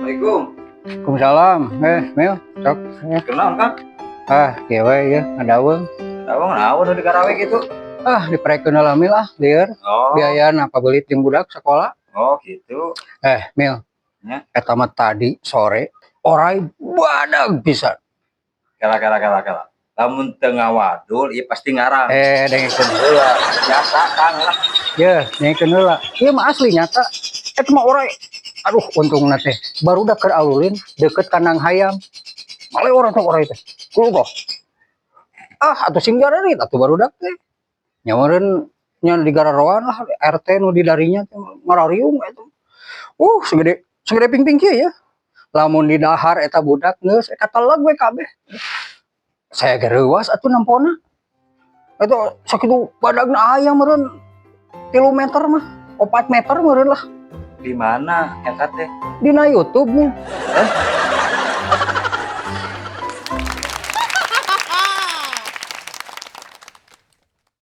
Assalamualaikum. Waalaikumsalam. Eh, Mil, sok. Eh. Kenal kan? Ah, kieu we ya, ngadaweung. Tahu naon di Karawe gitu? Ah, diprekeun heula, Mil, ah, lieur. Oh. Biayana pabelit jeung budak sekolah. Oh, gitu. Eh, Mil. Ya. Eta mah tadi sore orai badag pisan. Kala kala kala kala. Lamun teu ngawadul, ieu pasti ngarang. Eh, dengekeun heula. Biasa, Kang, lah. Ye, dengekeun heula. Ieu mah asli nyata. Eta mah orai. Aduh, untungna teh barudak keur alulin deket kandang hayam. Male orang teh orai teh. Kudu. Ah, atuh sing jararit atuh barudak teh. Nya meureun nya di gararoan lah RT nu di darinya teh ngarariung eta. Segede segede pingping kieu ya. Lamun di dahar eta budak geus kateleg we kabeh. Saya ge reuas atuh nampona. Eta sakitu badagna aya meureun 3 meter mah, 4 meter meureun lah. Di mana eta teh? Dina YouTube nya. Eh?